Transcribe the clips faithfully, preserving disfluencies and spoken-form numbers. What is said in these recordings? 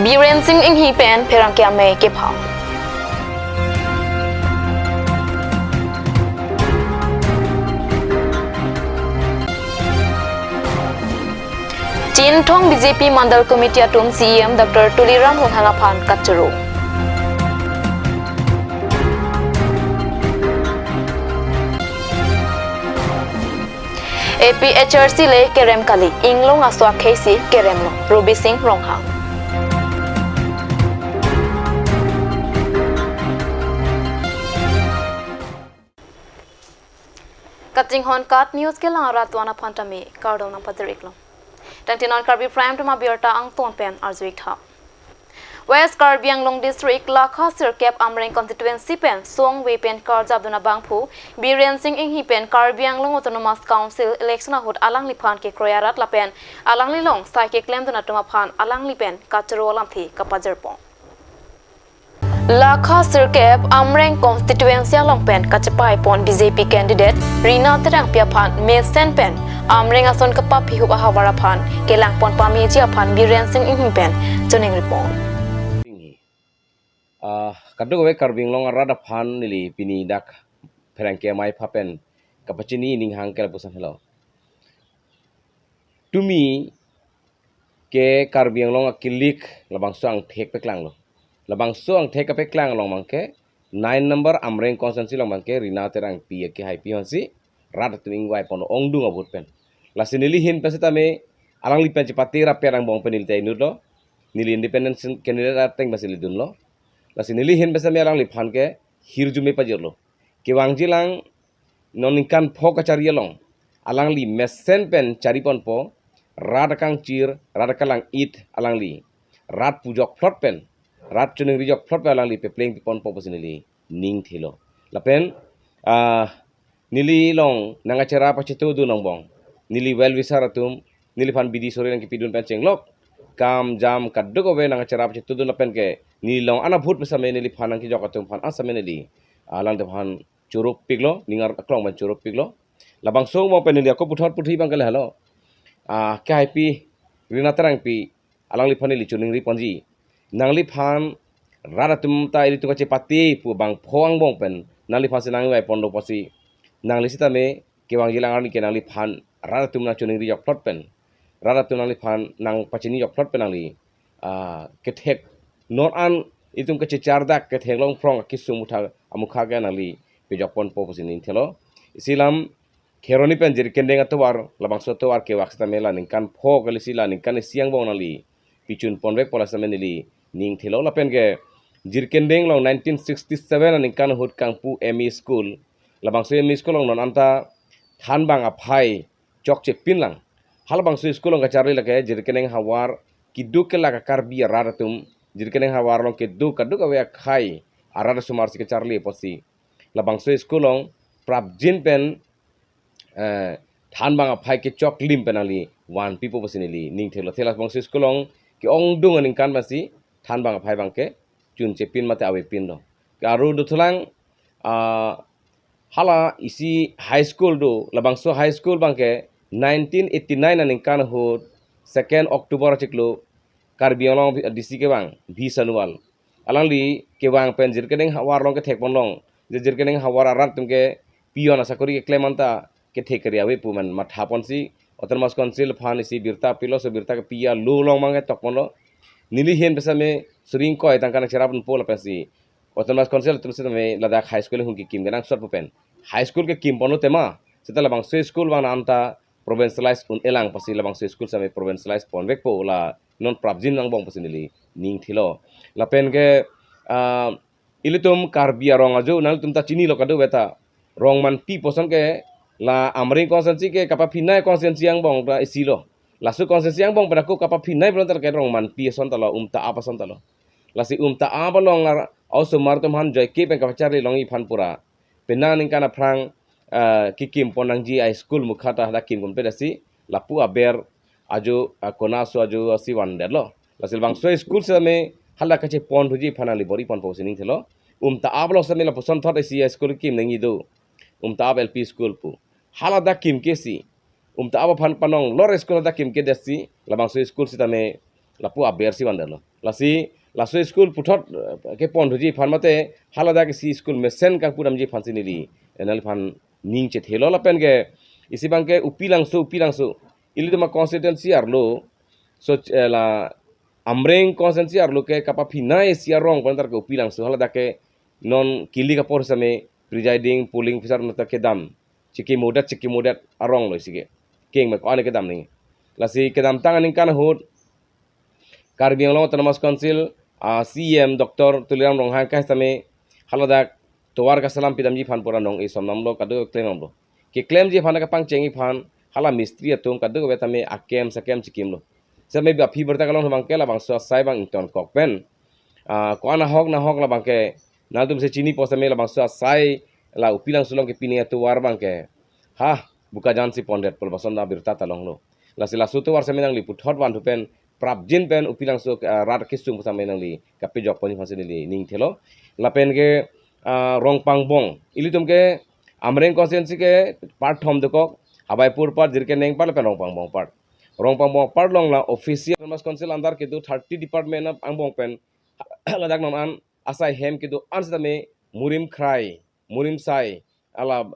Biren Singh Inghi pen pherangke amei kepha. Chinthong B J P Mandal Committee atum C E M Doctor Tuliram Ronghang aphan kachoro. A P H R C le kerem kali, inglong aso akhei si kerem lo, Robi Singh Ronghang. Kachinghon kat news kelang arat wan aphan tame kardom nangpajir-iklo. Tangte non Karbi Prime Time abirta angton pen arju-ik tha. West Karbi Anglong District Lakha sirkep Amreng Constituency pen songve pen karjapdun abangphu Biren Singh Inghi pen Karbi Anglong Autonomous Council election ahut alangliphan kekroi arat lapen alanglilong sai keklemdun atum aphan alangli pen kachoro alamthe kapajirpon. Lakha sirkep Amreng constituency along pen kachepaipon B J P candidate Rina Terangpi aphan mesen pen Amreng ason kepaphihup ahavar aphan kelangpon pameji aphan Biren Singh Inghi pen choningripon. Ah, kadokave Karbi Anglong arat aphan neli pini dak pherangke amei aphan pen kapachini ning hang ke lapuson helo. Tumi ke Karbi Anglong akilik labangso angthek paklanglo. Labangso angthek kapaklang along abangke nine number Amreng constituency along abangke Rina Terangpi akehaipi aphansi rat atum ingvaipon ongdung a-vote pen. Lasi neli ahin pen setame alangli pen chepate rapet angbong pen neli ta inutlo. Neli independent candidate ateng pensi neli dunlo. Lasi neli ahin pen setame alangliphan ke hirjume pajirlo. Kevangjilang non ningkan pho kachari along alangli mesen pen chariponpo, rat akangchir, rat akalang-it alangli, rat pu jokphlot pen, rat choningri jokphlot pen alangli pepleng piponpo pusi neli ning thelo. Lapen, ah, neli along nangkacherap kachetudun angbong, neli well wisher atum, neliphan bidi sori nangkepidun pen chenglok, kam jam kadokave nangkacherap kachetudun lapen ke neli along an a-vote pen setame neliphan nangkejok atum aphan an setame neli alangli aphan choro piklo, ning arong pen choro piklo. Labangso angbong pen neli ako puthot puthi abangke lahelo. Ah, kehaipi Rina Terangpi alangliphan neli choningriponji. Nangliphan rat atum ta ilitum kachepate pu bangpho angbong pen nangliphansi nangvaiponlo pusi. Nangli setame kevangjilang arni ke nangliphan rat atum nangchoningri jokphlot pen, rat atum nangliphan nangpachini jokphlot pen nangli, ah, kethek non an itum kachechar dak kethek longphrong akisung mutha amukha ke nangli pejokponpo pusi ning thelo. Isi lam Kheroni pen Jirikindeng atovar, labangso atovar kevak setame la ningkan pho kalisi la ningkan isi angbong nangli pichunponvekpo laso setame neli ning thelo lapen ke Jirikindeng along nineteen sixty-seven aningkan ahut kangpu M E school, labangso M E school along non anta thanbang aphai chokche pinlang. Halabangso school along kacharli lake Jirikindeng havar keduk ke la Karbi arat atum, Jirikindeng havar along keduk kadokave akhei arat asomarsi kacharli apotsi labangso school along prapjin pen, eh, thanbang aphai kechok lim pen nangli vanpipo pusi neli ning thelo. Thela labangso school along ke-ongdung aningkan pensi thanbang aphai abangke chunche pin mate avepinlo. Ke aru dothulang, ah, hala isi high school do, labangso high school abangke nineteen eighty-nine aningkan ahut second October achiklo Karbi Anglong D C kevang V Sanuwal, alangli kevang pen Jirikindeng havar along kethekponlong. Je Jirikindeng havar arat atum ke peon asakori keklem anta kethek keri ave pu man mathaponsi Autonomous Council aphan isi birta pilo, laso birta ke P R lo along abangke tokponlo. Neli ahin pen setame suri ingkoi tangka nangcherapponpo lapensi Autonomous Council atum setame ladak high school ahung kekim kenangsot pu pen high school kekimponlo tema, seta labangso school abang anta provincialize un-elang pusi labangso school setame provincialize ponvekpo la non prapjin angbong pusi neli ning thelo. Lapen ke, ah, ilitum Karbi arong ajo nangtum ta chinilo kadokave ta, Rongmanpi pu ason ke la Amreng constituency ke kapaphinai constituency angbong ta isi lo. Laso constituency angbong pen ako kapaphinai pulo ta ke Rongmanpi ason ta lo, Umta-ap ason ta lo. Lasi Umta-ap along ar-, osomar atum aphan joike pen kapacharli longji aphan pura penang aningkan aphrang, ah, kekimpon nangji a-school mukha ta hadak kimkon pe dasi lapu aber ajo, ah, konaso ajo si vandetlo. Lasi labangso school setame hala kacheponthuji aphan nangli bor-iponpo pusi ning thelo. Umta-ap along setame lapuson thot isi a-school kim nangji do, Umta-ap L P school pu. Hala dak kimke si Umta-ap aphan panong lor school dak kimke dasi labangso school setame lapu aber si vandetlo. Lasi laso school puthot, eh, kepon thuji aphan mate haladak isi school mesen kangpu damji aphansi neli, eh, neliphan ning chethelo. Lapen ke isi abangke Upilangso, Upilangso, ilitum a-constituency arlo, so, eh, la Amreng constituency arlo ke kapaphinai isi arong pon tar ke Upilangso, haladak ke non kili kapor same presiding polling officer mata kedam, chikimodet, chikimodet arong lo isi ke. Keng me ko-an kedam nangji. Lasi kedamtang aningkan ahut Karbi Anglong Autonomous Council, ah, C E M Doctor Tuliram Ronghang ke same haladak tovar kachelam pidamji aphan pura nong-e somnamlo, kado klem nanglo. Keklemji aphan, kapangchengji aphan hala mistri atum kadokave tame akem sakem chikimlo. Same aphi birta kelong abangke labangso asai abang ingtonkok pen, ah, ko-an ahok nahok labangke nangtum si chinipo, same labangso asai la Upilangso along kepi nangji atovar abangke, ha, Bokajan si pondet pu lapuson abirta ta longlo. Lasi laso atovar same nangli puthot vanthu pen prapjin pen Upilangso, ah, rat kesung same nangli kapejok ponji aphansi neli ning thelo. Lapen ke, ah, Rongpangbong, ilitum ke Amreng constituency ke part thom dokok, Habaipur part, Jirikindeng part lapen Rongpangbong part. Rongpangbong part along la official Autonomous Council under kedo thirty department angbong pen ladak non an asai hem kedo-an sitame murim khrai, murim sai, hala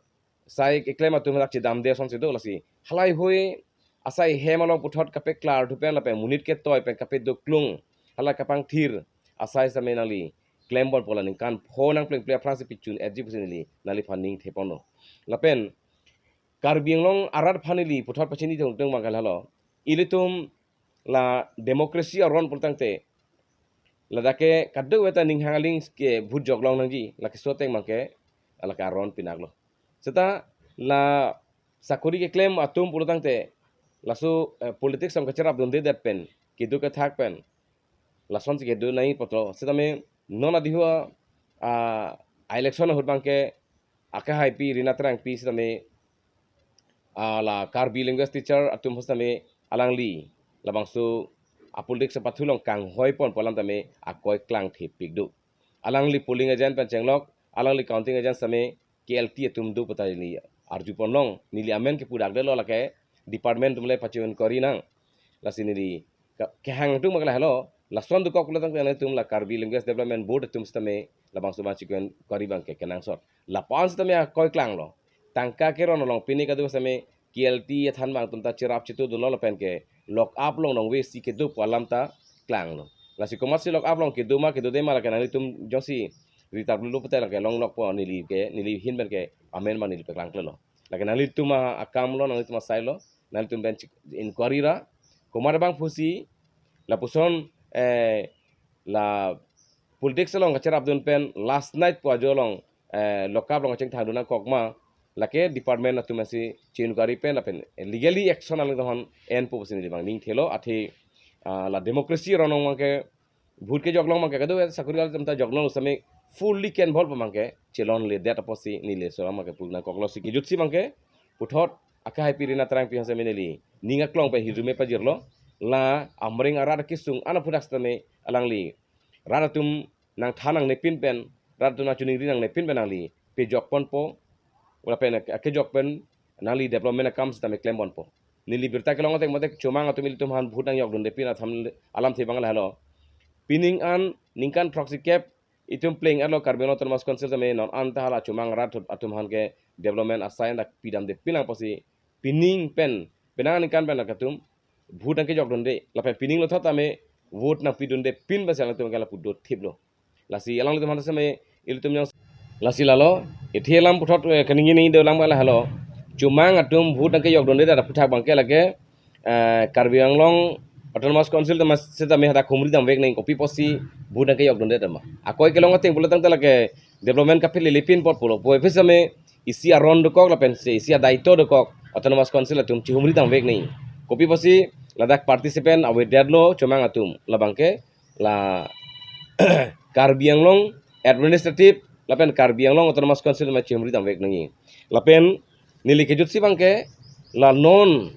sai keklem atum hadak chedamde asonsi do. Lasi halahei asai hem along puthot kapeklarthu pen lapen monit ketoi pen kapedoklung hala kapangthir asai same nangli klem ponpo, la ningkan pho nangplengple aphrangsi pichun-etji pusi neli nangliphan ning theponlo. Lapen Karbi Anglong arat aphan neli puthot pachini tongtong abangke lahelo. Ilitum la democracy aron pulotangte ladak ke kadokave ta ninghang aling ke vote joklong nangji, lake so ateng abangke lake aron pinaklo. Seta la sakori keklem atum pulotangte laso, eh, politics along kacherapdundedet pen, kedo kethak pen lasonsi kedo nangji apotlo. Sitame non adiho a, ah, election ahut abangke akehaipi Rina Terangpi sitame, ah, la Karbi language teacher atum sitame alangli labangso a-politics apatthu along kanghoi ponpo alam tame akoi klangthepik do. Alangli polling agent pen chenglok, alangli counting agent sitame K L T atum do pu ta neli arju ponlong, neli amen kepu dakdetlo, lake department atum le pachi-inquiry nang. Lasi neli ke-, kehang atum abangke lahelo, lason dokok pulotangte nangtum la Karbi Language Development Board atum sitame labangso abang chi-inquiry abangke kenangsot. Lapu-an sitame akoi klanglo. Tangka keron along pini kadokave sitame K L T athan abang atum ta cherap chitu dunlo lapen ke lock up along nangvesi kedo pu alam ta klanglo. Lasi komatsi lock up along kedo ma kedode ma lake nanglitum jongsi ritar blu pute lake longlokpo, neli ke, neli ahin pen ke amen ma neli paklangklelo. Lake nanglitum a-, akamlo, nanglitum asailo, nanglitum pen chik-, inquiry ra. Komat abang pusi lapuson, eh, la politics along kacherapdun pen last night pu ajo along, eh, lock up along kachingthangdun nangkok ma, lake department atum si chi-inquiry pen lapen legally action alang dohon enpo pusi neli abang ning thelo. Athe, ah, la democracy aron along abangke vote kejoklong abangke kadokave sakori atum ta joklong sitame fully ke-involve abangke chelonledet apotsi neli laso alam abangke pu nangkoklo. Si kejutsi abangke puthot akehaipi Rina Terangpi aphan sitame neli ning aklong pen hirjume pajirlo, la Amreng arat kesung an aphuthak sitame alangli rat atum nangthan nangnepin pen, rat atum nangchiningri nangnepin pen nangli pejok ponpo, lapen akejok pen nangli development akam sitame klem ponpo. Neli birta kelong ateng motek Chomang atum ilitum aphan vote nangjokdundepin atham alamthe abang lahelo. Pining an ningkan throksi kep itum pleng arlo Karbi Anglong Autonomous Council tame non anta hala Chomang arat atum aphan ke development asai an dak pidamdepin lang apotsi pining pen, penang aningkan pen lake atum vote nangkejokdunde, lapen pining lothot tame vote nangpidundepin pensi alangtum ke lapu dothiplo. Lasi alanglitum aphan sitame ilitum yang lasi lalo, ithi alam puthot, eh, kaningje nangji dolang abang lahelo. Chomang atum vote nangkejokdundedet aphuthak abangke lake, eh, Karbi Anglong Autonomous Council tame sitame hadak humri damvek nangji, kopi apotsi vote nangkejokdundedet ma. Akoi kelong ateng pulotangte lake development kapelelepin apot pulo. Puvoiphit sitame isi aron dokok lapen si isi adaito dokok Autonomous Council atum chihumri damvek nangji. Kopi apotsi ladak participant avedetlo Chomang atum, labangke la Karbi Anglong Administrative lapen Karbi Anglong Autonomous Council ma chihumri damvek nangji. Lapen neli kejutsi abangke la non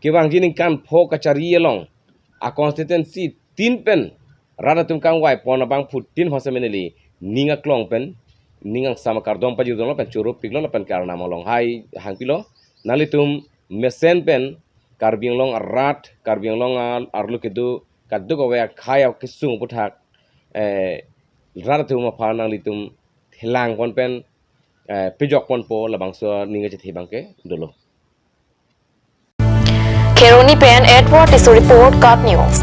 kevangji ningkan pho kachari along a-constituency tin pen rat atum kangvai pon abangphutin aphan sitame neli ning aklong pen ning angsam akardom pajirdunlo pen choro piklo lapen ke Arnam along hai hangpilo, nanglitum mesen pen Karbi Anglong arat, Karbi Anglong a-, arlo kedo kadokave akhei akesung aphuthak, eh, rat atum aphan nanglitum thelang pon pen, eh, pejok ponpo, labangso aning kachethe abangke dolo. Kheroni pen Edward Tisso report, KAT News.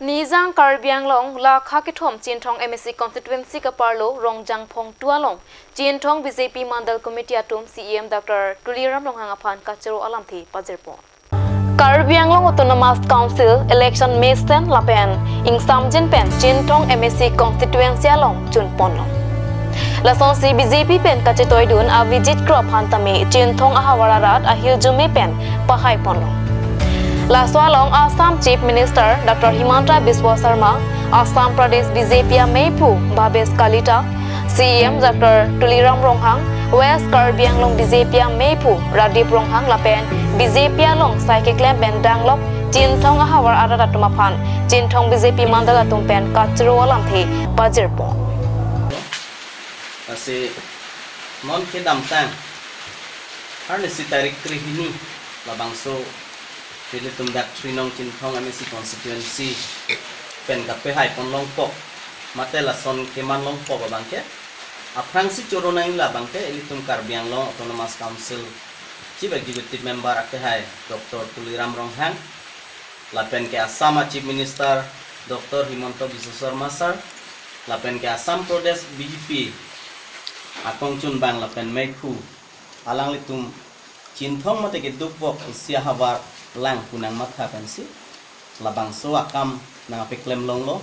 Nijang Karbi Anglong lakha kethom Chinthong M A C constituency kaparlo Rongjang Phongtu along Chinthong B J P Mandal Committee atum C E M Doctor Tuliram Ronghang aphan kachoro alamthe pajirpon. Karbi Anglong Autonomous Council election mesen lapen ingsamjin pen Chinthong M A C constituency along chunponlo. Lasonsi B J P pen kachetoidun Abhijit Kro aphan tame Chinthong ahavar arat ahirjume pen pahaiponlo. Laso along Assam Chief Minister Doctor Himanta Biswa Sarma, Assam Pradesh B J P ameiphu Bhabesh Kalita, C E M Doctor Tuliram Ronghang, West Karbi Anglong B J P ameiphu Radip Ronghang lapen B J P along sai keklem pen danglok Chinthong ahavar arat atum aphan Chinthong B J P mandal atum pen kachoro alamthe pajirpon. Lasi non kedamtang arnisi tarik krehini labangso ilitum dak Trinong Chinthong M A C constituency pen kapehai pon longpo, mate lason keman longpo abangke, aphrangsi choro nangji abangke ilitum Karbi Anglong Autonomous Council Chief Executive Member akehai Doctor Tuliram Ronghang, lapen ke Assam a Chief Minister Doctor Himanta Biswa Sarma sir, lapen ke Assam Pradesh B J P akongchunbang lapen meiphu alanglitum Chinthong mate keduk vok isi ahavar lang pu nangmatha pensi labangso akam nangpeklem longlo.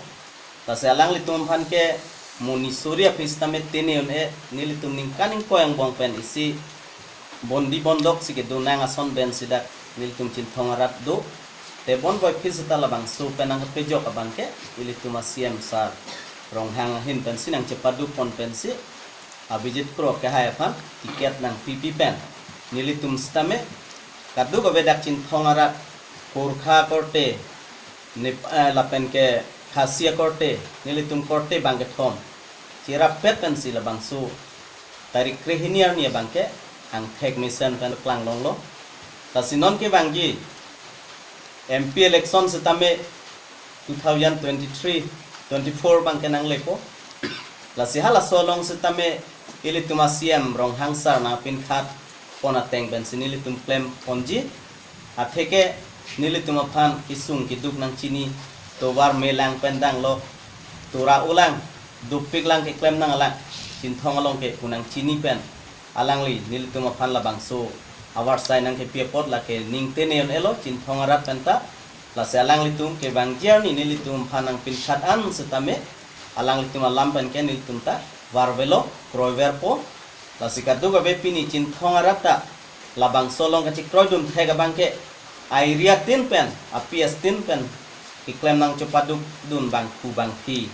Lasi alanglitum aphan ke mo nisori aphi sitame tene un-e, nelitum ningkan ingkoi angbong pen isi bondi bondok si kedo nang ason pen si dak nelitum Chinthong arat do. Te bonboi aphi sita labangso pen nangkepejok abangke ilitum a C E M sir Ronghang ahin pensi nangchepaduk pon pensi Abhijit Kro akehai aphan ticket nangpipi pen nelitum sitame kadokave dak Chinthong arat, Gorkha akorte, Nep-, eh, lapen ke Khasi akorte, nelitum korte bang kethom cherap pet pensi labangso tarik krehini arni abangke angthek mesen pen klang longlo. Lasi non kevangji M P election sitame two thousand twenty-three twenty-four abangke nanglepo. Lasi halaso along sitame ilitum a C E M Ronghang sir nangpinkhat pon ateng pensi nelitum klem ponji. Atheke nelitum aphan kesung keduk nangchini, tovar melang pen danglok, tora ulang, dopik lang keklem nang alang, Chinthong along ke pu nangchini pen alangli nelitum aphan labangso avarsai nangkepi apot lake ning tene un-elo Chinthong arat penta. Lasi alanglitum kevangji arni nelitum aphan nangpinkhat an sitame alanglitum alam pen ke nelitum ta varvelo, kroiverpo. Lasi kadokave pini Chinthong arat ta labangso along kachekroidun thek abangke a-area tin pen, a-P S tin pen keklem nangchepadukdun bangphu bangphi,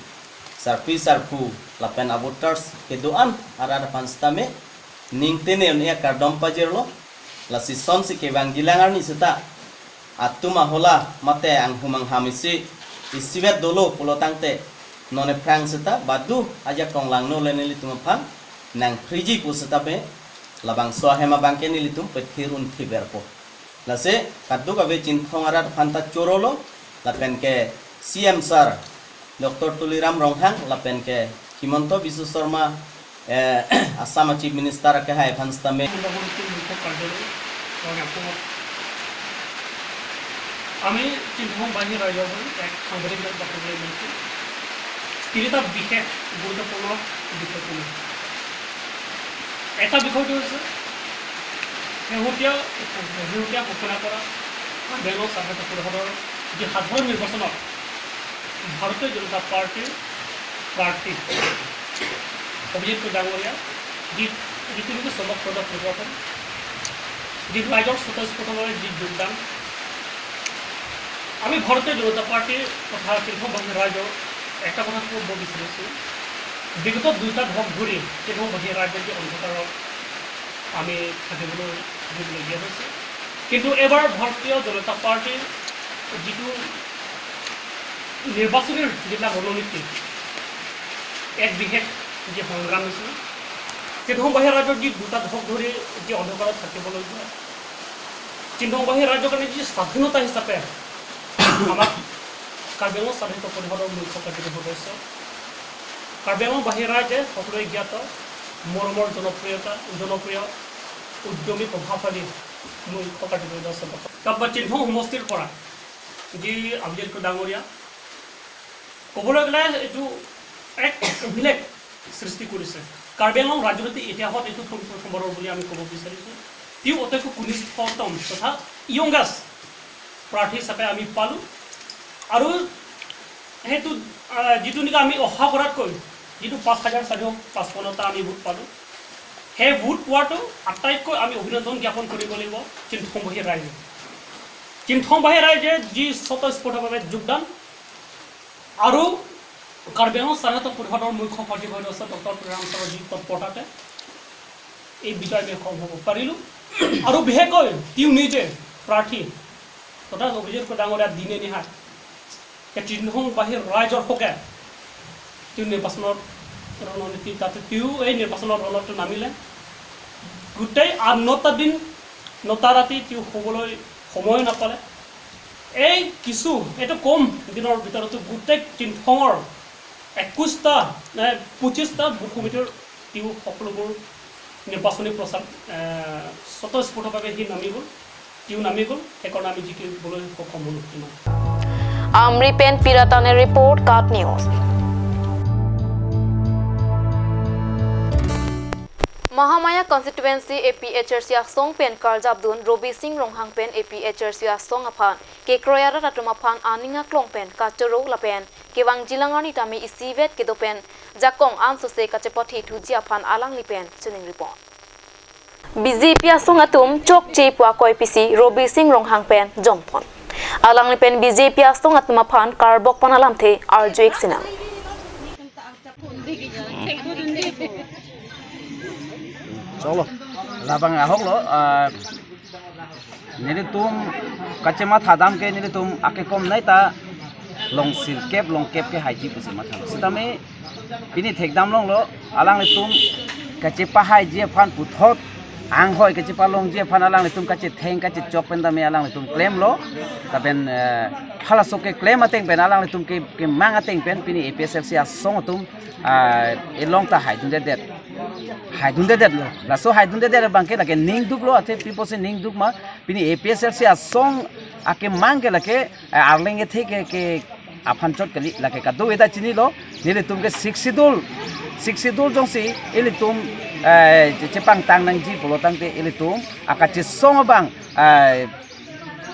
sarpi sarpo lapen a-voters kedo-an arat aphan sitame ning tene un-e akardom pajirlo. Lasi sonsi kevangjilang arni sita atum ahola mate anghum angham isi isivet dolo pulo tangte non ephrang sita badu ajakong langno le nelitum aphan nangphriji pu sitame labangso ahem abangke nelitum pethir un thiverpo. Lasi kadokave Chinthong arat aphan ta chorolo, lapen ke C E M sir Doctor Tuliram Ronghang lapen ke Himanta Biswa Sarma, eh, Assam a Chief Minister akehai aphan sitame. আমি চিংথং বাহিৰ ৰাইজৰ হৈ এক সাংবাদিক লগ পাতিবলৈ লৈছোঁ। তিনিটা বিশেষ গুৰুত্বপূৰ্ণ বিষয় তুলি। এটা বিষয়টো হৈছে শেহতীয়া, শেহতীয়া ঘোষণা কৰা বেংগল চাৰ্ভে পৰিষদৰ যি সাধাৰণ নিৰ্বাচনত ভাৰতীয় জনতা পাৰ্টীৰ প্ৰাৰ্থী অভিজিত ডাঙৰীয়া যি, যিটো নেকি চমকপ্ৰদ প্ৰদৰ্শন, যি ৰাইজৰ স্বতঃস্ফূৰ্তভাৱে যি যোগদান, আমি ভাৰতীয় জনতা পাৰ্টীৰ তথা চিংথং বাহিৰ ৰাইজৰ এটা কথা ক'ব বিচাৰিছোঁ, বিগত দুটা দশক ধৰি চিংথং বাহিৰ ৰাইজৰ যি অন্ধকাৰত আমি থাকিবলৈ, থাকিবলগীয়া হৈছে। কিন্তু এবাৰ ভাৰতীয় জনতা পাৰ্টীৰ যিটো নিৰ্বাচনী যিবিলাক ৰণনীতি, এক বিশেষ যি সংগ্ৰাম হৈছিল, চিংথং বাহিৰ ৰাইজৰ যি দুটা দশক ধৰি যি অন্ধকাৰত থাকিবলগীয়া, চিনধং বাহিৰ ৰাইজৰ কাৰণে যি স্বাধীনতা হিচাপে আমাক কাৰ্বি আংলং স্বাধীনতা পৰিষদৰ মুখ্য কাৰ্যবাহী সদস্য, কাৰ্বি আংলং বাহিৰ ৰাইজে সকলোৱে জ্ঞাত মৰমৰ জনপ্ৰিয়তা, জনপ্ৰিয় উদ্যমী প্ৰভাৱশালী মুখ্য কাৰ্যবাহী সদস্য ডক্টৰ কাব্বা চিনধং সমষ্টিৰ পৰা যি আব্দুল ডাঙৰীয়া ক'বলৈ গ'লে এইটো এক অভিলেখ সৃষ্টি কৰিছে। কাৰ্বি আংলং ৰাজনৈতিক ইতিহাসত এইটো প্ৰথমবাৰৰ বুলি আমি ক'ব বিচাৰিছোঁ। তেওঁ অত্যন্ত কনিষ্ঠতম তথা য়ংগেষ্ট প্ৰাৰ্থী হিচাপে আমি পালোঁ। আৰু সেইটো, আহ, যিটো নেকি আমি আশা কৰাতকৈ যিটো পাঁচ হাজাৰ চাৰিশ পঁচপন্নটা আমি ভোট পালোঁ, সেই ভোট পোৱাটো আটাইতকৈ আমি অভিনন্দন জ্ঞাপন কৰিব লাগিব চিনধং বাহিৰ ৰাইজে। চিনধং বাহিৰ ৰাইজে যি স্বতঃস্ফূৰ্তভাৱে যোগদান আৰু কাৰ্বি আংলং স্বাধীনতা পৰিষদৰ মুখ্য কাৰ্যবাহী সদস্য ডক্টৰ তুলিৰাম শ্বাহৰ যি তৎপৰতাতে এই বিজয় আমি সম্ভৱ হ'ব পাৰিলোঁ। আৰু বিশেষকৈ তেওঁ নিজে প্ৰাৰ্থী তথা অভিজিত ডাঙৰীয়া দিনে নিশাই চিনধং বাহিৰ ৰাইজৰ হকে তেওঁ নিৰ্বাচনৰ ৰণনীতি, তাতে তেওঁ এই নিৰ্বাচনৰ ৰণতো নামিলে। গোটেই আঠ নটা দিন, নটা ৰাতি তেওঁ শুবলৈ সময় নাপালে। এই কিছু, এইটো কম দিনৰ ভিতৰতো গোটেই চিনধঙৰ একৈশটা, এ, পঁচিশটা বুথ সমিতিৰ তেওঁ সকলোবোৰ নিৰ্বাচনী প্ৰচাৰ, এ, স্বতঃস্ফূৰ্তভাৱে সি নামি গ'ল। তেওঁ নামি গ'ল, সেইকাৰণে আমি জিকিবলৈ সক্ষম হ'লোঁ। ইমান। Amri pen Piratane report, KAT News. Mahamaya constituency A P H L C asong pen karjapdun Robising Ronghang pen A P H L C asong aphan kekroi arat atum aphan aning aklong pen kachoro lapen kevangjilang arni tame isivet kedo pen jakong ansose kachepathi thuji aphan alangli pen choningri pon. B J P asong atum chokche pu akoi pisi Robising Ronghang pen jongpon. Alangli pen B J P asong atum aphan karbok pon alamthe arju-ik sinang. Cholo, labang ahok lo, ah, nelitum kachematha dam ke nelitum akekom nei ta long sirkep long kep ke haiji pusi mathalo. Sitame pini thekdam longlo, alanglitum kachepahaiji aphan puthot anghoi kachepalongji aphan alanglitum kachetheng kachechok pen tame alanglitum klemlo. Lapen, eh, halaso keklem ateng pen alanglitum ke, kemang ateng pen pini A P H L C asong atum, ah, elong ta haidundedet. Haidundedetlo. Laso haidundedet abang ke lake ningduklo, athe pi apotsi ningduk ma, pini A P H L C asong akemang ke lake, eh, arleng ethe ke, ke aphan chot kali, lake kadokave ta chinilo, nelitum ke Sixth Schedule, Sixth Schedule jongsi ilitum, eh, che-, chepangtang nangji pulo tangte ilitum akachesong abang, eh,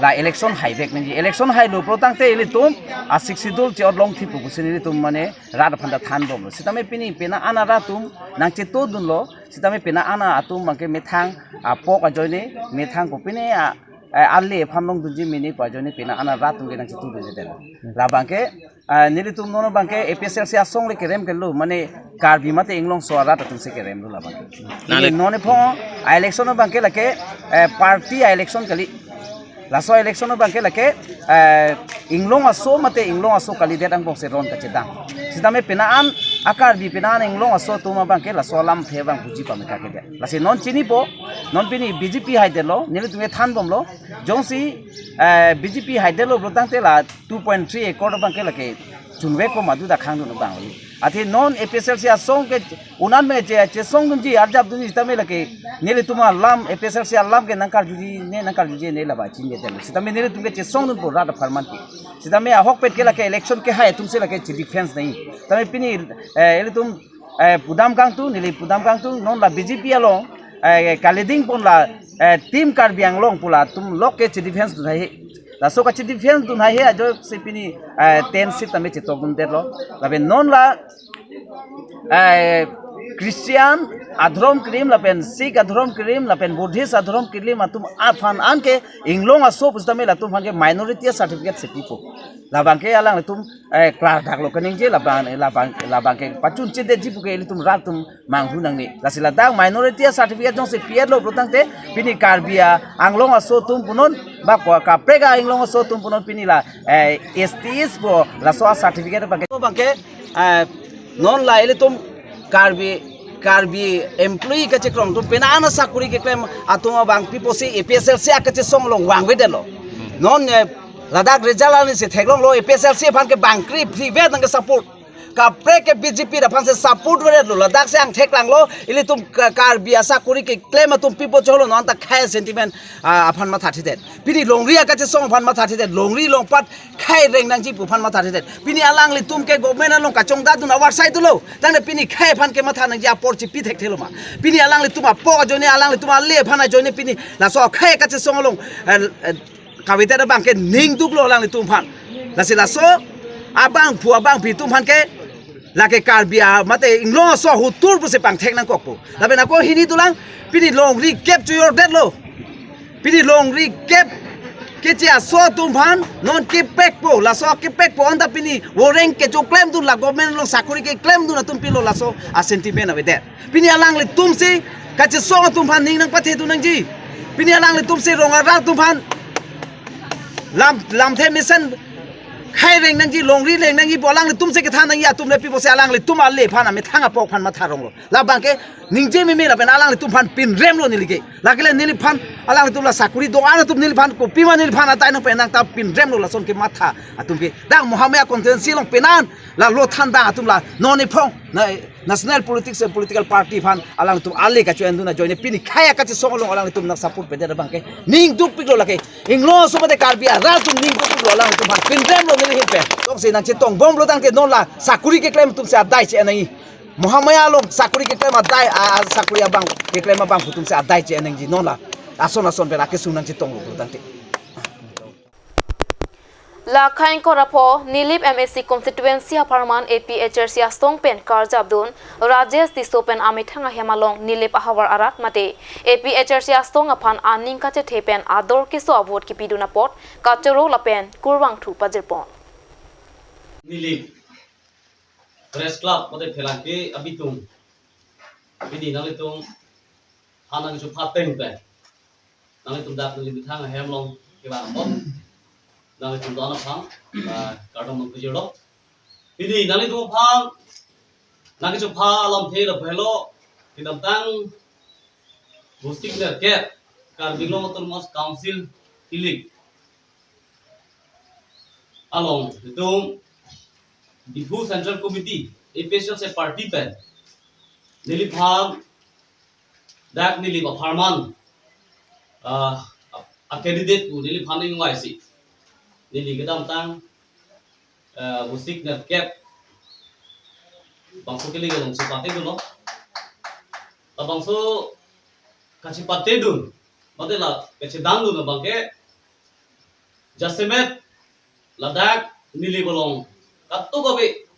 la election haivek nangji. Election hailo pulo tangte ilitum a Sixth Schedule che-otlong thipo pusi nelitum mane rat aphan ta thanbomlo. Sitame pini pena ana rat atum nangchetodunlo, sitame pena ana atum abang ke methang apok ajoine, methang kopine a, a, ale aphan longdunji mene pu ajoine pena ana rat atum ke nangchetodunji telo. Labang ke, ah, nelitum non abang ke A P H L C asong le kerem kelo, mane Karbi mate Inglongso arat atum si keremlo labang ke. Nale- Neli non ephong a election abang ke lake, eh, party a election kali. Laso election abang ke lake, eh, Inglong aso mate Inglong aso kalidet angbong se ron kachedang. Sitame pena an a Karbi pena an Inglong aso atum abang ke laso alamthe abang buji pame kakedet. Lasi non chinipo, non pini B J P haidetlo, nelitum ke thanbomlo, jongsi, eh, B J P haidetlo pulo tangte la two point three acre abang ke lake chunvek ko madu da khangdun abang. Athe non A P H L C asong ke unan me che, chesongdunji, arjapdunji sitame lake nelitum alam, A P H L C alam ke nangkarjuji ne, nangkarjuji ne laba chinje telo. Sitame nelitum ke chesongdunpo rat apharman ke. Sitame ahokpet ke lake election kehai atum si lake che defense nai. Sitame pini, eh, ilitum, eh, pudam kangtung, neli pudam kangtung, non la B J P along, eh, kaliding pon la, eh, Team Karbi Anglong pu latum lok ke che defense dun hai he. Laso kache defense dun hai he ajoksi pini, eh, ten seat tame chetokdundetlo. Lapen non la, eh, Christian adhorom kerim lapen Sikh adhorom kerim lapen Buddhist adhorom kerim atum aphan anke Inglong aso pusitame latum aphan ke minority certificate si pipo. Labang ke alanglitum, eh, klardaklo kaningje labang, labang, labang ke pachunchedetji pu ke ilitum rat atum manghu nangne. Lasi ladak minority certificate jongsi pi-etlo pulo tangte pini Karbi a Anglong aso atum punon ba ko kaprek a Inglong aso atum punon pini la, eh, S T S pu laso a certificate abang ke, abang ke, eh, non la ilitum Karbi Karbi employee kachekrong atum penang an asakuri keklem atum abang pi pusi A P H L C akachesong along vangvedetlo. Non, eh, ladak result arni si theklonglo A P H L C aphan ke bangkri phli vet nang ke support. Kaprek ke B J P aphan si support vedetlo. Ladak si angthek langlo. Ilitum Ka-, Karbi asakuri keklem atum pi pu cholo non ta khei sentiment, ah, aphan mathathedet. Pini longri akachesong aphan mathathedet. Longri longpat khei reng nangji pu aphan mathathedet. Pini alanglitum ke government along kachongdatdun avarsai dolo. Tangte pini khei aphan ke matha nangji apor chipi thekthelo ma. Pini alanglitum apok ajoine, alanglitum ale aphan ajoine pini laso khei kachesong along, eh, eh, kavedet abang ke ning duklo alanglitum aphan. Lasi laso abangphu abangpi atum aphan ke lake Karbi a mate inglong aso hutur pusi pangthek nangkokpo. Lapen ako hini dolang, pini longri kep chojordetlo. Pini longri kep keche aso atum aphan non kepekpo, laso kepekpo anta pini voreng kechoklemdun, la government along sakuri keklemdun atum pilo laso asentiment avedet. Pini alanglitum si kachesong atum aphan ning nangpathedun nangji. Pini alanglitum si rong arat atum aphan lam, lamthe mesen khei reng nangji, longri reng nangji pu alanglitum si kethan nangji atum le pi pusi alanglitum ale aphan amethang apok aphan matharonglo. Labang ke ningje meme lapen alanglitum aphan pinremlo neli ke. Lake le neliphan alanglitum la sakuri do-an atum neliphan kopima neliphan atai nangpenang ta pinremlo lason kematha atum ke. Dak Mahamaya constituency along penang la lo thandang atum la non iphong na national politics and political party aphan alanglitum ale kacho-endun ajoine pini khei akachesong along alanglitum nang support pedet abang ke ning dukpiklo lake. Inglong aso mate Karbi arat atum ning dukpiklo alanglitum aphan pinremlo neli ahin pen. Tongsi nangchetongbomlo tangte non la sakuri keklem atum si adai che-en nangji. Mahamaya along sakuri keklem adai, a, a, sakuri abang keklem abangphu atum si adai che-en nangji non la. Ason ason pen akesung nangchetonglo tangte. La khain korapho Nilip M A C constituency apharman A P H L C asong pen karjapdun Rajesh Tisso pen amethang ahem along Nilip ahavar arat mate A P H L C asong aphan aning kachethe pen ador keso avote kipidun apot kachoro lapen kurvangthu pajirpon. Nilip Press Club mate Phelangke abitung. Pini nanglitum ha nangchupha ateng pen nanglitum dak neli methang ahem along kevang apot nanglitum don aphan, ah, kardom nangpajirlo. Pini nanglitum aphan nangchupha alamthe lapulo kedamtang Vosik nerkep Karbi Anglong Autonomous Council Kilik along itum Diphu Central Committee, A P H L C party pen neliphan dak Nilip apharman, ah, a candidate pu neliphan ingvaisi neli kedamtang, ah, Vosik nerkep bangso Kilik along chepatedunlo. Labangso kachepatedun mate la kachedandun abang ke jasemet ladak Nilip along katuk abe,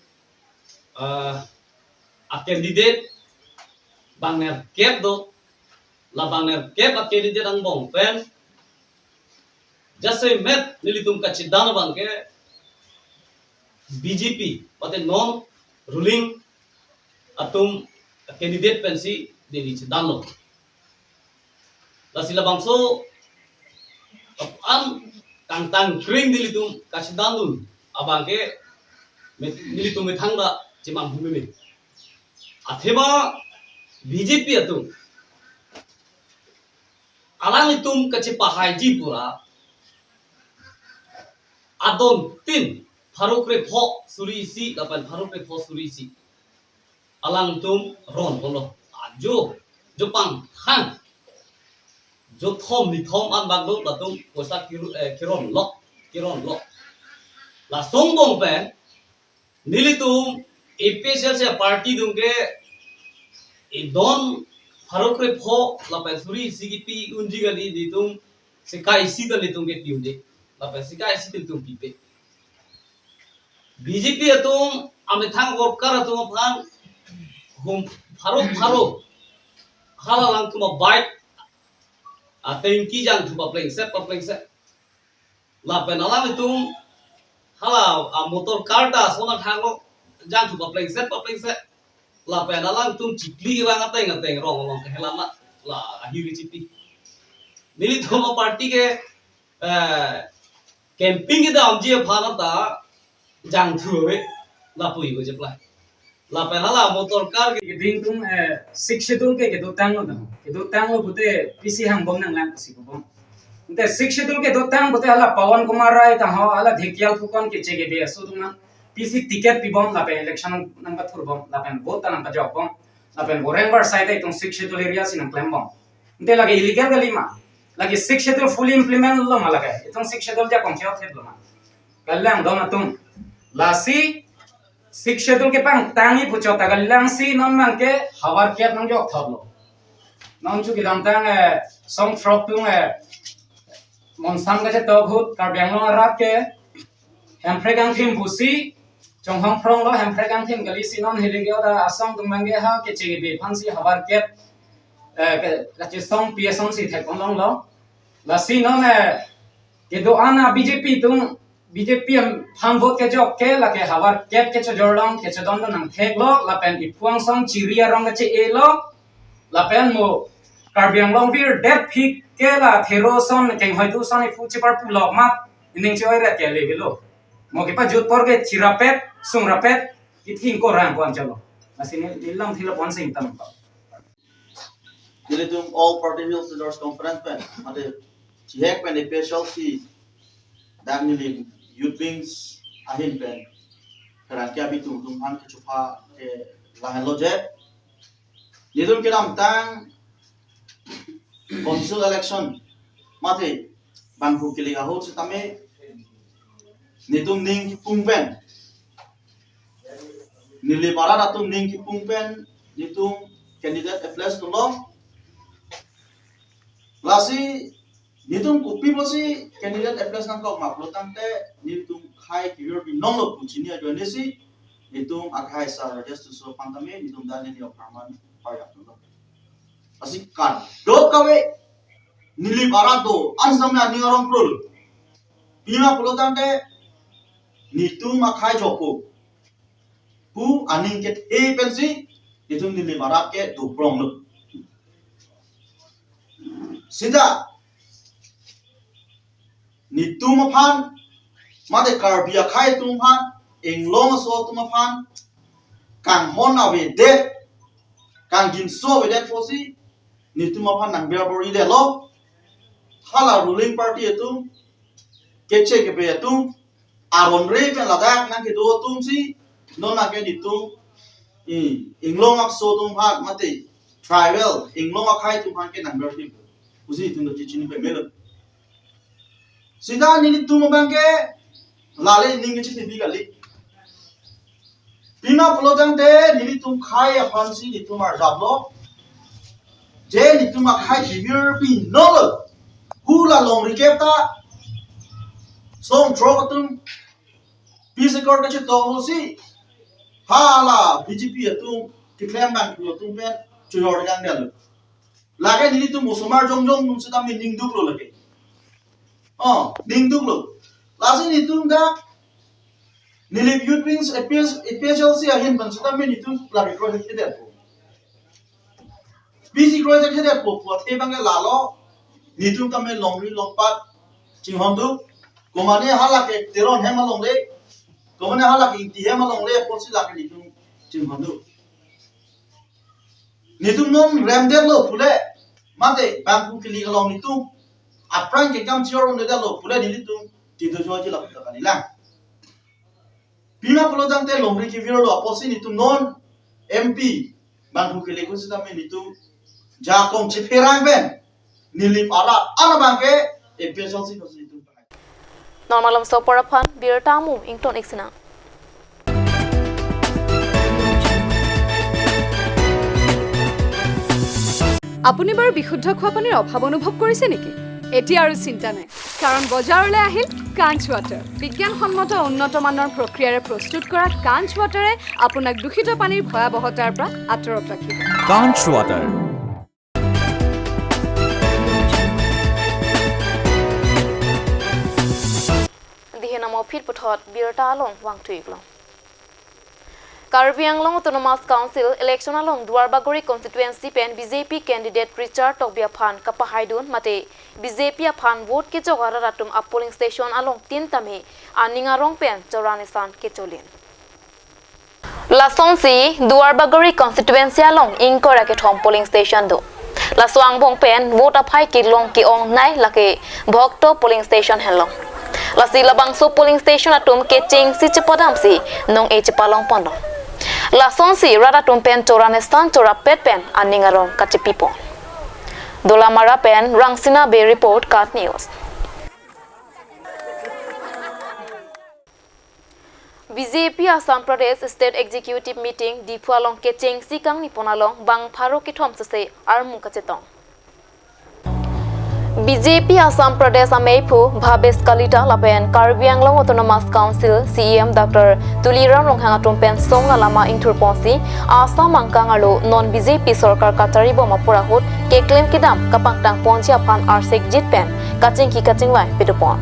ah, a candidate bang nerkep do, la bang nerkep a candidate angbong pen jasemet nelitum kachedan abang ke B J P mate non ruling atum candidate pensi neli chedanlo. Lasi labangso an kangtang kring nelitum kachedandun abang ke met-, nelitum methang ta chemanghu meme. Athema B J P atum alanglitum kachepahaiji pura adon tin pharo krepho suri isi lapen pharo krepho suri isi alangtum ron holo. Ajo, jo pangthang, jo thom ni thom an bang do latum poisa kiru-, eh, kironlo, kironlo. Lason angbong pen nelitum A P H L C party atum ke edon pharo krepho lapen suri isi kipi unji kali, nelitum sika isi ta nelitum ke pi-unde lapen sika isi ta nelitum pipe. B J P atum amethang worker atum aphan hum pharo pharo hala alangtum a bike, a tanki jangthu paplengset paplengset. Lapen alanglitum hala a motor car ta sona thanglo jangthu paplengset paplengset. Lapen alangtum chikli kevang ateng ateng rong along kehelam la, la ahir kechipi. Nelitum a party ke, eh, campaign kedamji aphan ta jangthu ave lapu-i ko jeplai. Lapen hala motor car ke keding atum, eh, Sixth Schedule ke kedotanglo dam. Kedotanglo pute P C hangbom nanglang pusi kebom. Ante Sixth Schedule kedotang pute hala Pawan Kumar Rai ta ho hala Dhekial Phukan ke K J K B aso atum nang P C ticket pibom lapen election nangpathurbom lapen vote ta nangpajokbom. Lapen Goreng Barsai ta itum Sixth Schedule area si nangklembom. Ante lake illegal kali ma? Lake Sixth Schedule fully implement lo ma lake? Itum Sixth Schedule ajakong chetheplo ma? Kali lang dong atum. Lasi Sixth Schedule kepangtangji pu chot ta kali lang si non abangke havar kep nangjokthoplo. Non chu kedamtang, eh, song throk atum, eh, monsam kachetok ahut Karbi Anglong arat ke Hemprek angthim pusi chonghong phronglo, Hemprek angthim kali si non hilike oda asong atum abangke ha K J K B aphansi havar kep, eh, ke, kachesong P S ong si thek-onlonglo. Lasi non, eh, kedo-an a B J P atum, B J P aphan vote kejok ke lake havar kep kechojorlong, kechodondon nangtheklo, lapen iphu angsong chiri arong kache-elo, lapen mo Karbi Anglong virdetphit ke la thero ason kenghoi atum ason iphu cheparpulok mat ining che-oiret ke le avelo. Mo kepajut apor ke chirapet, sungrapet, ithing korang ko-an chalo. Lasi ne, ne lam thila pon sing tam pa. Nelitum All Party Hills Leaders Conference pen, mate chihek pen A P H L C, dak neli youth wings ahin pen, pherangke abitung atum aphan kechupha ke lahenlo je. Nelitum kedamtang council election, mate bangphu kili ahut setame, nelitum ning kipung pen, Nilip arat atum ning kipung pen nelitum candidate appeal dunlo. Lasi nelitum kopi pusi candidate appeal nangkok ma pulo tangte nelitum akhai kevir binong lo pu chini ajoine si nelitum akhai sir Rajesh Tisso aphan tame nelitum dak neli apharman paryak dunlo. Lasi kadokave Nilip arat do-an setame aning arong krul. Pima pulo tangte nelitum akhai joko pu aning kethe pensi nelitum Nilip arat ke dopronglo. Sita nelitum aphan, mate Karbi akhai atum aphan, inglong aso atum aphan kanghon avedet, kangjinso avedet pusi nelitum aphan nangber bor-idetlo. Hala ruling party atum, keche kepe atum, aron re pen ladak nangkedo atum si, non nangke nelitum, i, inglong aso atum aphan, mate tribal, inglong akhai atum aphan ke nangber thip pusi nelitum do chini pemelo. Sita nelitum abangke lale ning kechethe bi kali. Pima pulo tangte nelitum akhai aphansi nelitum arjaplo. Je nelitum akhai kevir binong lo. Hula longri kep ta song throk atum peace accord kachetok pusi hala B J P atum keklem bangphu atum pen chojor kangdetlo. Lake nelitum osomar jongjong atum setame ning duklo lake. Oh, ning duklo. Lasi nelitum dak Nilip Youth Wings A P S, A P H L C ahin pen setame nelitum lake kroi thekthedetpo. Bisi kroi thekthedetpo pu athe abangke lalo nelitum tame longri longpat chinghon do. Komane halake Teron hem alongle, komane halake Ingti hem alongle pusi lake nelitum chinghon do. Nelitum non remdetlo pule, mate bangphu kili along nelitum aphrang ke kam chor-un-edetlo pule nelitum tidu jo ji lap kali lang. Pima pulo tangte longri kevirlo apotsi nelitum non M P bangphu kili ko setame nelitum jakong chepherang pen Nilip arat an abangke A P H L C ko nelitum. Normal Lamsopor aphan birta mum ington iksina. আপুনি বাৰু বিশুদ্ধ খোৱা পানীৰ অভাৱ অনুভৱ কৰিছে নেকি? এতিয়া আৰু চিন্তা নাই, কাৰণ বজাৰলৈ আহিল কাঞ্চ ৱাটাৰ। বিজ্ঞানসন্মত উন্নত মানৰ প্ৰক্ৰিয়াৰে প্ৰস্তুত কৰা কাঞ্চ ৱাটাৰে আপোনাক দূষিত পানীৰ ভয়াৱহতাৰ পৰা আঁতৰত ৰাখিব। Kanch Water. Dihe namo phit puthot birta along vangthu-iklo. Karbi Anglong Autonomous Council election along Duarbagori constituency pen B J P candidate Richard Tokbi aphan kapahaidun mate B J P aphan vote kejok arat atum a polling station along tin tame aning arong pen choran isan kecholin. Lasonsi Duarbagori constituency along ingkoi ra kethom polling station do. Laso angbong pen vote aphai kelong ke-ongnei lake Bhokto polling station henlo. Lasi labangso polling station atum kechengsi chepadamsi nong-e chepalong ponlo. Lasonsi rat atum pen chora nesan chorapet pen aning arong kachepipon. Dolamara pen Rangsina Bey report, KAT News. B J P Assam Pradesh State Executive Meeting Diphu along kechengsi kangni pon along bang pharo kethom sese armu kachetong. B J P Assam Pradesh ameiphu Bhabesh Kalita lapen Karbi Anglong Autonomous Council C E M Doctor Tuliram Ronghang atum pen song alama ingthur ponsi Assam angkang arlo non B J P sorkar kachari bom apor ahut keklem kedam kapangtang ponji aphan arsekjit pen kachingki kachingvai pado pon.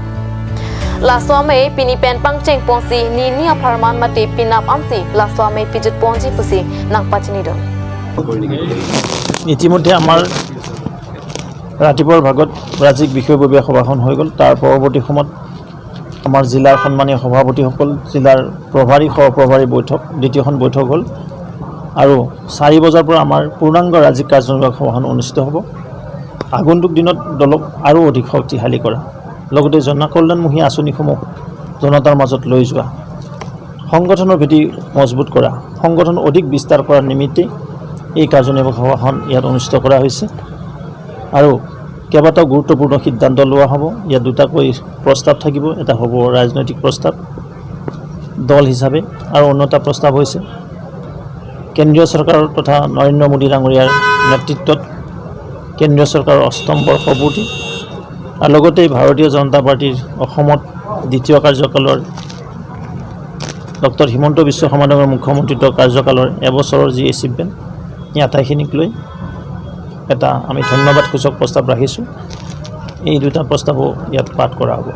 Laso amei pini pen pangcheng ponsi nini apharman mate penap ansi laso amei pijut ponji pusi nangpachinidun. ইতিমধ্যে আমাৰ ৰাতিপুৱাৰ ভাগত ৰাজ্যিক বিষয়ববীয়া সভাখন হৈ গ'ল। তাৰ পৰৱৰ্তী সময়ত আমাৰ জিলাৰ সন্মানীয় সভাপতিসকল, জিলাৰ প্ৰভাৰী, সহ প্ৰভাৰী বৈঠক, দ্বিতীয়খন বৈঠক হ'ল আৰু চাৰি বজাৰ পৰা আমাৰ পূৰ্ণাংগ ৰাজ্যিক কাৰ্যনিৰ্বাহক সভাখন অনুষ্ঠিত হ'ব। আগন্তুক দিনত দলক আৰু অধিক শক্তিশালী কৰা, লগতে জনকল্যাণমুখী আঁচনিসমূহ জনতাৰ মাজত লৈ যোৱা, সংগঠনৰ ভেটি মজবুত কৰা, সংগঠন অধিক বিস্তাৰ কৰাৰ নিমিত্তে এই কাৰ্যনিৰ্বাহক সভাখন ইয়াত অনুষ্ঠিত কৰা হৈছে আৰু কেইবাটাও গুৰুত্বপূৰ্ণ সিদ্ধান্ত লোৱা হ'ব। ইয়াত দুটাকৈ প্ৰস্তাৱ থাকিব। এটা হ'ব ৰাজনৈতিক প্ৰস্তাৱ দল হিচাপে আৰু অন্য এটা প্ৰস্তাৱ হৈছে কেন্দ্ৰীয় চৰকাৰ তথা নৰেন্দ্ৰ মোদী ডাঙৰীয়াৰ নেতৃত্বত কেন্দ্ৰীয় চৰকাৰৰ অষ্টম বৰ্ষপূৰ্তি আৰু লগতে ভাৰতীয় জনতা পাৰ্টীৰ অসমত দ্বিতীয় কাৰ্যকালৰ ডক্টৰ হিমন্ত বিশ্ব শৰ্মা ডাঙৰীয়াৰ মুখ্যমন্ত্ৰীত্ব কাৰ্যকালৰ এবছৰৰ যি এচিভমেণ্ট, এই আটাইখিনিক লৈ এটা আমি ধন্যবাদসূচক প্ৰস্তাৱ ৰাখিছোঁ। এই দুটা প্ৰস্তাৱো ইয়াত পাঠ কৰা হ'ব।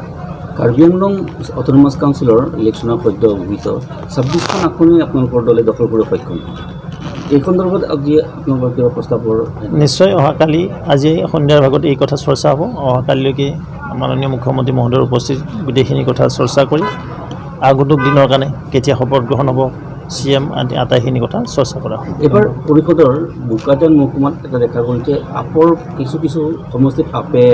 কাৰ্বি আংলং অট'নমাছ কাউন্সিলৰ ইলেকশ্যনত সদ্য ঘোষিত ছাব্বিছখন আসনে আপোনালোকৰ দলে দখল কৰিবলৈ সক্ষম। এই সন্দৰ্ভত আজি আপোনালোকৰ কিবা প্ৰস্তাৱৰ? নিশ্চয়, অহাকালি, আজি সন্ধিয়াৰ ভাগত এই কথা চৰ্চা হ'ব। অহাকালিলৈকে মাননীয় মুখ্যমন্ত্ৰী মহোদয়ৰ উপস্থিত গোটেইখিনি কথা চৰ্চা কৰি আগন্তুক দিনৰ কাৰণে কেতিয়া শপত গ্ৰহণ হ'ব চি এম আদি আটাইখিনি কথা চৰ্চা কৰা হ'ব। এইবাৰ পৰিষদৰ বোকাজান মহকুমাত এটা দেখা গ'ল যে আপৰ কিছু কিছু সমষ্টিত আপে,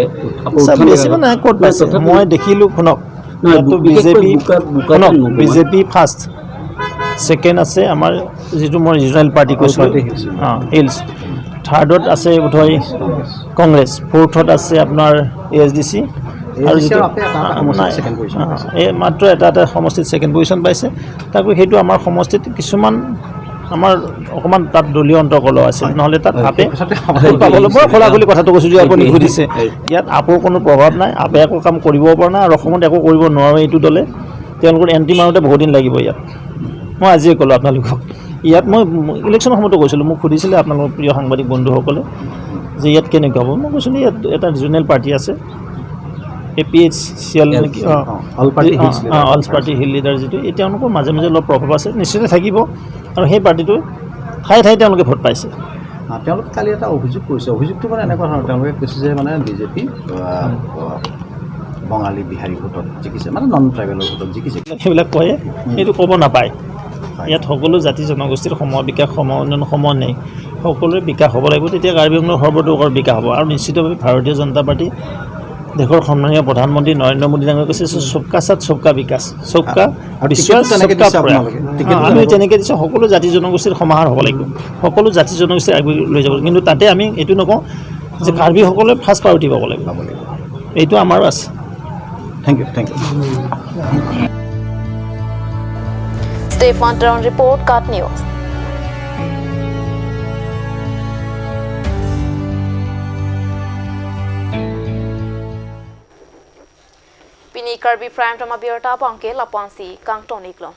আপৰ চাব উত্থান বেছি দেখা মানে গ'ল। ক'ত নাই, পাইছে? তথাপিও মই দেখিলোঁ, শুনক, নহয়, ইয়াতো বিশেষকৈ বি জে পি, বোকা-, বোকাজান শুনক, মহকুমাত। B J P first, second আছে আমাৰ যিটো মই ৰিজনেল পাৰ্টি অল কৈছিলোঁ, পাৰ্টি হিলছ। অ, হিলছ। থাৰ্ডত আছে বোধহয় কংগ্ৰেছ, ফ'ৰ্থত আছে আপোনাৰ এ এছ ডি চি, এ এছ ডি চি আৰু যিটো, আৰু আপে এটা, এটা সমষ্টিত নাই, ছেকেণ্ড পজিশ্যন অ, পাইছে। এই মাত্ৰ এটা এটা সমষ্টিত ছেকেণ্ড পজিশ্যন পাইছে। তাকো সেইটো আমাৰ সমষ্টিত কিছুমান আমাৰ অকণমান তাত দলীয় অন্তৰ্কলহ আছিল, হয়। নহ'লে তাত হয়, আপে সেই কথাতে ফুল পাবলৈ, মই খোলাখুলি কথাটো কৈছোঁ যে আপুনি হয়। সুধিছে। হয়। ইয়াত আপৰ কোনো প্ৰভাৱ নাই, আপে একো কাম কৰিব পৰা নাই আৰু অসমত একো কৰিব নোৱাৰে এইটো দলে। তেওঁলোকৰ এণ্ট্ৰি মাৰোঁতে বহুত দিন লাগিব ইয়াত। মই আজিয়ে ক'লোঁ আপোনালোকক, ইয়াত মই ইলেকশ্যনৰ সময়তো কৈছিলোঁ, মোক সুধিছিলে আপোনালোকৰ প্ৰিয় সাংবাদিক বন্ধুসকলে যে ইয়াত কেনেকুৱা হ'ব। মই কৈছিলোঁ ইয়াত এটা ৰিজনেল পাৰ্টি আছে, A P H C L নেকি? এল চি, অ। অ, অল পাৰ্টি অ, হিলছ অ, leader. All party hill leader যিটো, এই তেওঁলোকৰ মাজে মাজে অলপ প্ৰভাৱ আছে, নিশ্চয় থাকিব। আৰু সেই পাৰ্টিটো ঠায়ে ঠায়ে তেওঁলোকে ভোট পাইছে। অ, তেওঁলোকে কালি এটা অভিযোগ কৰিছে, অভিযোগটো মানে এনেকুৱা ধৰণৰ, তেওঁলোকে কৈছে যে মানে বি জে পি, আ, আ, বঙালী বিহাৰী ভোটত জিকিছে, মানে নন ট্ৰাইবেলৰ ভোটত জিকিছে। সেইবিলাক কয়, উম। সেইটো ক'ব নাপায়। হয়। ইয়াত সকলো জাতি জনগোষ্ঠীৰ সম-, বিকাশ সম-, উন্নয়ন সমানেই। সকলোৰে বিকাশ হ'ব লাগিব, তেতিয়া কাৰ্বি আংলং সৰ্বতোভাৱে বিকাশ হ'ব। আৰু নিশ্চিতভাৱে ভাৰতীয় জনতা পাৰ্টি, দেশৰ সন্মানীয় প্ৰধানমন্ত্ৰী নৰেন্দ্ৰ মোদী ডাঙৰীয়াই কৈছে, "সবকা সাথ, সবকা বিকাশ, সবকা আৰু টিকেটো বিশ্বাস, তেনেকে সবকা দিছে প্ৰয়াস।" আপোনালোকে? হা, টিকেটো আমি তেনেকে তেনেকে দিছে, সকলো জাতি জনগোষ্ঠীৰ সমাহাৰ হ'ব লাগিব, সকলো জাতি জনগোষ্ঠীক আগবাঢ়ি লৈ যাব। কিন্তু তাতে আমি এইটো নকওঁ যে কাৰ্বিসকলে ফাৰ্ষ্ট প্ৰায়ৰিটি পাব লাগিব, পাব লাগিব। এইটো আমাৰো আছে। Thank you, thank you. Stefan Teron report, KAT News. Pini Karbi Prime Time abirta abangke lapu-ansi kangton-iklo.